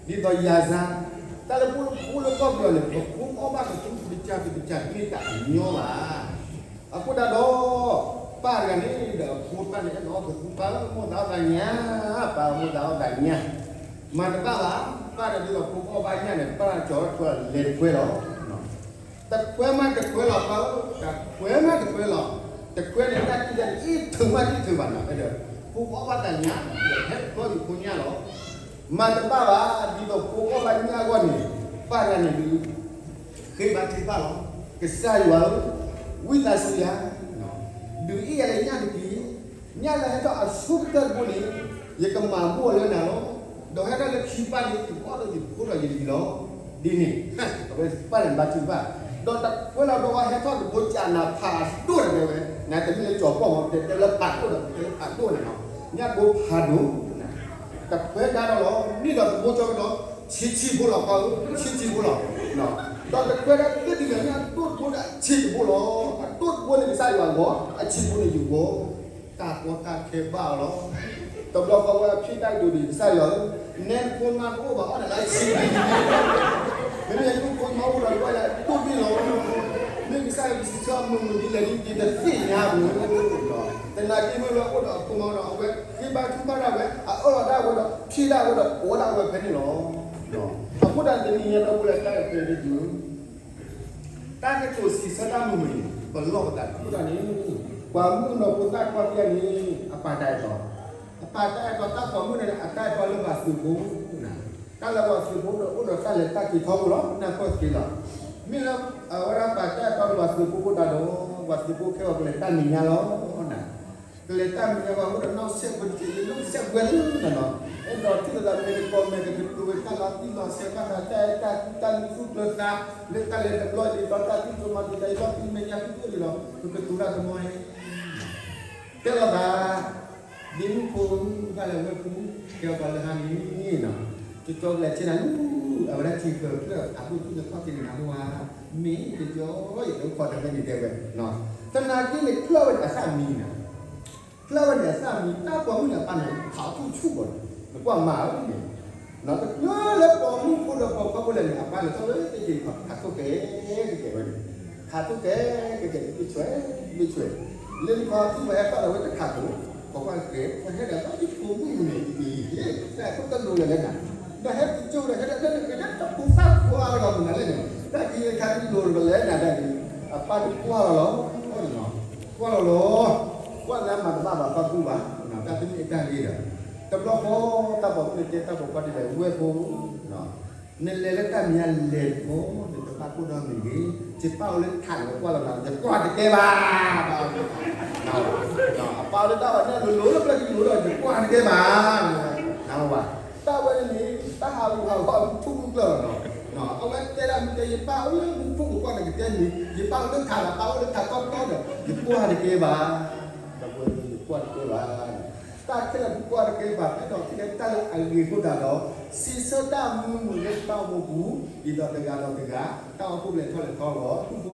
ဒ်သိးယၤစါ, တၢ်လၢပအိၣ်လၢကီၢ်ပယီၤန့ၣ် ပဖိအီၣ်ဘၣ်ကသူတကစၢ်တကစၢ် မ့ၢ်တၢ်အညီဘၣ်. အဃိဒၣ်ဒီး ပၢ်တဂၤန့ၣ်ဒီး အဖိတဖၣ်န့ၣ် အဲၣ်ဒိးအီၣ်ကသူ ပၢ်ဧၢ မိၢ်သးအီၣ်သးညၣ်, ပၢ်ဧၢ မိၢ်သးအီၣ်သးညၣ်, မၤတဘၣ်ဘၣ်. ပၢ်တဂၤဒ်သိးဖိကအီၣ်ဘၣ်ညၣ်န့ၣ် ပၢ်ကၠီၤထီၣ်လဲၤတခွဲလီၤ. တခွဲမးတခွဲလီၤ ပၢ်ဧၢ, တခွဲမးတခွဲလီၤ. တခွဲန့ၣ် တၢ်တံၢ်တၢ်န့ၣ် အ့ၣ်ထုးမးတအ့ၣ်ထုးဘၣ်နီၤ, အဲၣ်ဒိး ဖိကအီၣ်ဘၣ်သးညၣ်, ဟဲတဘျီယဖိညၣ်လီၤ. မၤတဘၣ်ဘၣ် ဒ်သိးဖိကအီၣ်ဘၣ်ညၣ်အဂီၢ်န့ၣ်, ပၢ်တဂၤန့ၣ်ဒုး ဃ့ဘါထုကဖၣ်လီၤ. ကစၢ်ယွၤဧၢ, ဝံသးစူၤယၤ, ဒုးအ့ၣ်ယၤလၢညၣ်တက့ၢ်. ညၣ်လၢဟဲထီၣ်အဆိကတၢၢ်တဘိန့ၣ် ယကမၤဘူၣ်အီၤလၢနၤလီၤ. ဒီးဟဲထီၣ်လၢခံပၢ်န့ၣ် ယကအီၣ်ဒီးယဖိဒီးယလံၤလီၤ. ဒ်န့ၣ် အဝဲပၢ်န့ၣ်ဘါထုကဖၣ်, ဒီးတခွဲလီၤဒီးဝဲဟဲထီၣ်တဘိကနၤဖးဒိၣ်န့ၣ်ဝဲ, နတမ့ၢ်လၢကၠီၤပီၢ်မး တဲတဲလၢဖးဒိၣ်ဒီး တဲလၢဖးဒိၣ်န့ၣ်လီၤ. ညၣ်ဘိဖးဒိၣ် တခွဲဒါဒီးလီၤ, န့ၢ်ဒီးတဘိကၠီကဒီး ဆံဆံဘိလီၤ ပၢ်ဧၢ, ဆံဆံဘိလီၤ. ဒီးတခွဲဒါသ့ၣ်တဂၤန့ၣ် အဒိၣ်တဘိဒီးအဆံးတဘိလီၤ. အဒိၣ်တဘိန့ၣ် ကစၢ်ယွၤဂီၤ, အဆံးတဘိန့ၣ်ယဂီၤ. တၢ်ကီတၢ်ခဲဘၣ်အီၤလီၤ. တဘျီဃီဝဲအဖံးတၢ်ကတိၤဒ်ကစၢ်ယွၤဧၢ, နဲဖိမါတအိၣ်ဘၣ်အီၣ်ဒီးလၢဆံး, မ့မ့ၢ်ယဖိမါအိၣ်ဒီးကွၢ်လၢအဒိၣ်န့ၣ်လီၤ. မ့ၢ်ကစၢ်ယွၤကစံးဆၢအမုာ်မုာ်ဒ်လဲၣ်ဒ် ယတသ့ၣ်ညါဘူး. သနာ်က့မ့ၢ်ဝဲအိၣ်ဒီးအဖိမါဒီး အဝဲဃ့ဘါထုကဖၣ်ဒၣ်ဝဲ, အအၢၣ်လီၤဒၣ်ဝဲဒီး ဖံးဒၣ်ဝဲဒီး အိၣ်ဒၣ်ဝဲဖဲန့ၣ်လီၤ. အဃိဒၣ်တနံၤညါဒီပုၢ်ဝဲၢ်တၢ်အဲၣ်ဖဲဒ်အံၤ တၢ်ကတိၤစံးဆၢတၢ်မုာ်မုာ်န့ၣ် ပလီၢ်ပသးအဃိဒၣ်န့ၣ်, ပှၤမုၣ်ကနီၤဖိသၣ်ခွါခံဂၤန့ၣ် အပၢ်တၢ်အဲၣ်တီ, အပၢ်တၢ်အဲၣ်တီ တၢ်ပိာ်မုၣ်န့ၣ် အတၢ်အဲၣ်တီလၢပှၤသုးဖိ, တၢ်လၢပှၤသုးဖိဒီးအိၣ်ဒီးတၢ်လဲၤတၢ်က့ၤထီဘိလီၤ နၢ်ပၢၢ်သ့လီၤ. မ့ၢ်လၢအဝဲဒၣ်ပၢ်တၢ်အဲၣ်တီလၢပှၤသုးဖိအဃိသတးဒီး ပှၤသုးဖိခဲအံၤကလဲၤတၢ်မဲာ်ညါလီၤ. ကလဲၤတၢ်မဲာ်ညါဘၣ်အဃိဒီး နီၢ်စဲးကွဲးတက့ၢ် နီၢ်စဲးကွဲးလၢနၤနီၤ, အဲၣ်ဒိးထံၣ်လိာ်သးမဲာ်တကိးမဲာ် ကကတိၤဝဲတၢ်လီၤတံၢ်လီၤဆဲးဘၣ်သး တၢ်အဲၣ်တၢ်ကွံတၢ်လုၢ်သူၣ်ကျၢၤသး, လၢတၢ်လဲၤတဘျီဒ်သိးတၢ်သံၣ်ကမၤဒ်သိးယဘၣ်သံမဲာ်ညါသုးကျၢၤဒ်လီၤ, ပကတိၤတၢ်တမီၤအံၤ တဲလိာ်သး, ဒ်မုၣ်ဖိမုၣ်ဘၣ်လဲၤဝဲပူၤ ကဲပှၤလၢဟါန့ၣ်နီၤ, ကၠီကၠီကလဲၤဆ့နၤလူၤ, အဝဲဒၣ်ထံဃၢၤဖျၢၣ် အဒိၣ်ထူၣ်လၢခီၣ်ထံးန့ၣ်နၤဟိဝါ, မ့ၢ်ကၠီကၠီ ယတအိၣ်ခိးတၢ်ဖဲန့ၣ်တဲဝဲ, သနာ်က့န့ၣ် ဖျၢၣ်ဝဲန့ၣ်အသၣ်မံနၤ, ဖျၢၣ်ဝဲန့ၣ်အသၣ်မံ တၢ်ပိာ်မုၣ်န့ၣ်အပၢ်န့ၣ် ခးအီၣ်ထူၣ်ဆူၣ်ဘၣ်န့ၣ်, နကွၢ်မၤဧၢန့ၣ် တချုးလၢပိာ်မုၣ်ဖိဒီးပိာ်ခွါဖိလဲၣ်န့ၣ် အပၢ်လဲၤထီၣ်လၢသ့ၣ်က့ၤခးထိၣ်ကဲကဲဝဲန့ၣ်, ခးထိၣ်ကဲကဲကဲ တဘ့ၣ်ဆွဲ, တဘ့ၣ်ဆွဲ, လၢနခီထံၣ်ဝဲဟဲထီၣ်ဒီးဝဲတခးကျိၤ, ပိာ်ခွါကဲ ပှၤဟဲဒီးဘၣ်သ့ၣ်ပိာ်မုၣ်န့ၣ်အံၤ, တၢ်ခိၣ်တလိၤလၢလဲၣ်နၤ, ဒီးဟဲက့ၤကၠိဒီးဟဲဒီးတၢ်ခိၣ်သၣ်ခွါလီၤမနုၤလဲၣ်န့ၣ်, တၢ်က့ၤခါတလိၤတလဲၣ်နၤဒၣ်န့ၣ်, အပၢ်တကွၢ်လီၤလီၤ, ကွၢ်လီၤလီၤ, ကွၢ်လၢမၤတဘၣ်ဘၣ်ပၢ်ကူဘၣ်, တၢ်တမ့ၢ်အတၢ်ဂ့ၤဒီး, တဘျီဃီ တၢ်ပိာ်မုၣ်န့ၣ်တဲတၢ်ပိာ်ခွါဒ်လဲၣ် ဝဲၢ်ဖိ နလဲၤလၢတၢ်မဲာ်ညါလဲၤတဘျီ နတဘၣ်ကိၢ်ဒီမံၤဂ့ၤ, ယပၢ်အိၣ်လၢထးန့ၣ် ကွၢ်လီၤနၤ ယကွၢ်တကဲဘၣ်, အပၢ်အိၣ်လၢတၢ်ဝဲန့ၣ် လိၤလိၤလၢပျၢၤကလိၤဒီး ယကွၢ်တကဲဘၣ်, နဝဲ, တၢ်ဝဲန့ၣ်န့ၣ် တၢ်ဟးဂူာ်ဟးဂီၤမူခိၣ်မူကျၢၢ်လီၤနီၤ, အဝဲတဲဒၣ်မ့ၢ်တဲ ယပၢ်အိၣ်လၢမူခိၣ်ကကွၢ်နကတဲန့ၣ် ယပၢ်အိၣ်လၢထးဒီး ပၢ်အိၣ်လၢထးတီတီဒီး ယကွၢ်တကဲဘၣ်, ဒီပုၢ်ဝဲၢ် ယကွၢ်တကဲဘၣ် တၢ်ခဲလၢာ်ပကွၢ်တကဲဘၣ် အဲၣ်ဒိးထံၣ်လၢတၢ်လၢအဂ့ၤအဃိသတးဒီး စံးဆၢတၢ်မုာ်မုာ်လၢတၢ်အိၣ်မူပူၤ ဒ်သိးတဂၤဒီးတဂၤ တၢ်အိၣ်ဖှိၣ်လဲၤထီၣ်လဲၤထီအဂီၢ်